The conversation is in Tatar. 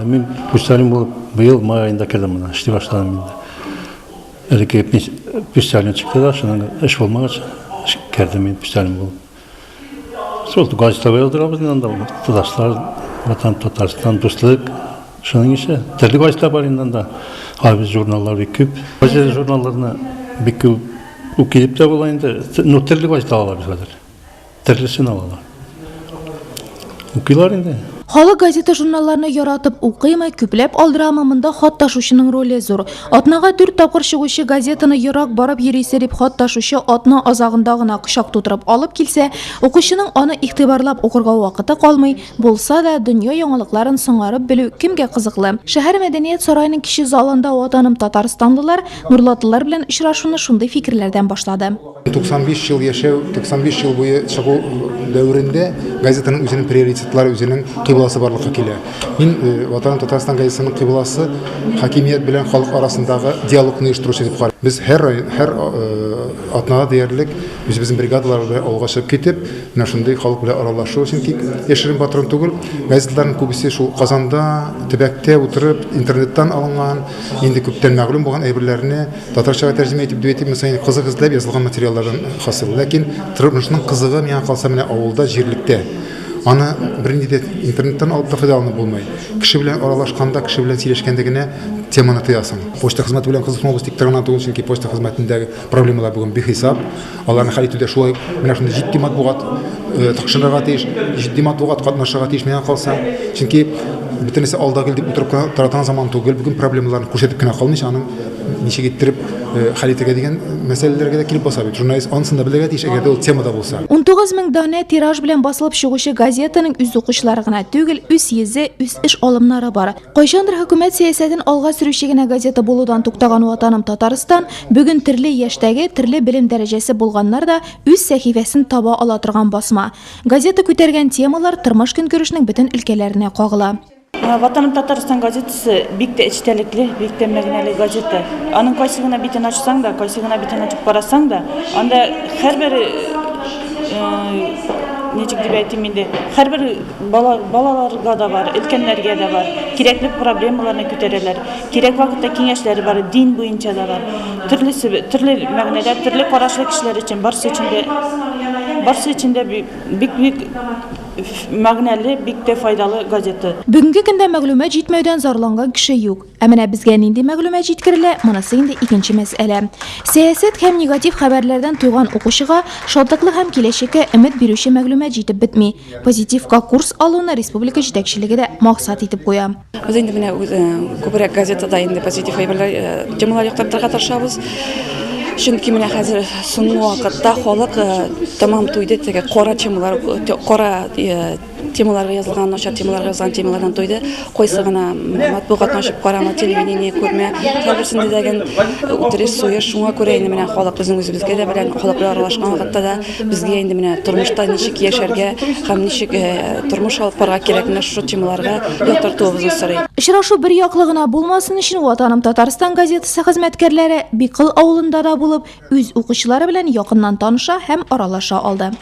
Мин почтальон булып быел май аенда кердем менә, эшли башладым инде. Элекке почтальон чыкты да, шуннан эш булмагач, кердем мин почтальон булып. Шул газета яздырабыз инде анда. Татарстан, Ватан, Татарстан, Дуслык, шуның ише. Төрле газета бар инде анда. Хәзер журналлар бик күп. Газета журналларны бик күп укып та була инде. Ну, төрле газета алабыз хәзер. Төрлесен алалар. Укыйлар инде. Халык газета-журналларны яратып укыймы, күпләп алдырамы, монда хат ташучының роле зур. Атнага дүрт тапкыр чыгучы газетаны ерак барып йөрисе дип хат ташучы атна азагында гына кочак тутырып алып килсә, укучының аны игътибарлап укырга вакыты калмый, булса да, дөнья яңалыкларын соңарып белү кемгә кызыклы? Шәһәр мәдәният сараеның кече залында Ватаным татарстанлылар, нурлатлылар белән очрашуны шундый фикерләрдән башлады. 95 ел яшәү, 95 ел буе чыгу дәверендә газетаның үзенең приоритетлары, үзенең кыйбласы барлыкка килә. Мин э, Ватаным Татарстан газетасының кыйбласы хакимият белән халык арасындагы диалогны оештыручы дип карыйм. Без һәр район, һәр э, атнада диярлек үзебезнең бригадалар белән авылга чыгып китеп, менә шундый халык белән аралашу, чөнки яшерен батырын түгел, газеталарның күбесе шул Казанда, төбәктә утырып, интернеттан алынган, инде күптән мәгълүм булган әйберләрне Татарчага тәрҗемә итеп дип әйтим, мәсәлән, кызык эзләп язылган материаллардан хасил. Ләкин тормышның кызыгы миңа калса менә авылда, җирлектә. Аны бернинди дә интернеттан алып та файдаланып булмый. Кеше белән аралашканда, кеше белән сөйләшкәндә генә теманы тоясың. Почта хезмәте белән кызыксынуыбыз тик торган түгел, чөнки почта хезмәтендәге проблемалар бүген бихисап. Аларны хәл итүдә шулай менә шундый җитди матбугат э, тыкшынырга тиеш, җитди матбугат катнашырга тиеш миңа калса. Чөнки бөтенесе алда гел дип утырып кына тора торган заман түгел. Бүген проблемаларны күрсәтеп кенә калмыйча, аның ничек иттереп э, хәл итәргә дигән мәсьәләләргә дә килеп баса бит. Журналист анысын да белергә тиеш, әгәр дә ул темада булса. 19 мең данә тираж белән басылып чыгучы газетаның үз укучылары гына түгел, үз йөзе, үз эш алымнары бар. Кайчандыр хөкүмәт сәясәтен алга сөрүче генә газета булудан туктаган Ватаным Татарстан бүген төрле яшьтәге, төрле белем дәрәҗәсе булганнар да үз сәхифәсен таба ала торган басма. Газета күтәргән темалар тормыш-көнкүрешнең бөтен өлкәләренә кагыла. Ватаным Татарстан газетасы бик тә эчтәлекле, бик тә мәгънәле газета. Аның кайсы гына битен ачсаң да, кайсы гына битен ачып карасаң да, анда һәрбер ничек дип әйтим инде, һәрбер Бала, балаларга да бар, өлкәннәргә дә бар. Кирәкле проблемаларны күтәрәләр. Кирәк вакытта киңәшләре бар, дин буенча да бар. Төрлесе, төрле мәгънәдә, төрле карашлы кешеләр өчен, барсы өчен дә, барсы өчен дә бик-бик мәгънәле, бик тә файдалы газета. Бүгенге көндә мәгълүмат җитмәүдән зарланган кеше юк. Ә менә безгә нинди мәгълүмат җиткерелә, монысы инде икенче мәсьәлә. Сәясәт һәм негатив хәбәрләрдән туйган укучыга шатлыклы һәм киләчәккә өмет бирүче мәгълүмат җитеп бетми. Позитивка курс алуны республика җитәкчелеге дә максат итеп куя. Без инде менә күбрәк газетада инде позитив әйберләр, темалар яктыртырга тырышабыз. Чөнки менә хәзер соңгы вакытта халык тәмам туйды теге кара темалар, кара Темаларга язылган, начар темаларга язылган темалардан туйды. Кайсы гына матбугатны ачып карама, телевидение күрмә, һәрберсендә дә үтереш, суеш. Шуңа күрә инде менә халык безнең үзебезгә дә белән, халык белән аралашкан вакытта да безгә инде менә тормышта ничек яшәргә һәм ничек э, тормыш алып барырга кирәк, менә шушы темаларга яктыртуыбызны сорый. Очрашу бер яклы гына булмасын өчен Ватаным Татарстан газетасы хезмәткәрләре Бикыл авылында да булып, үз укучылары белән якыннан таныша һәм аралаша алды.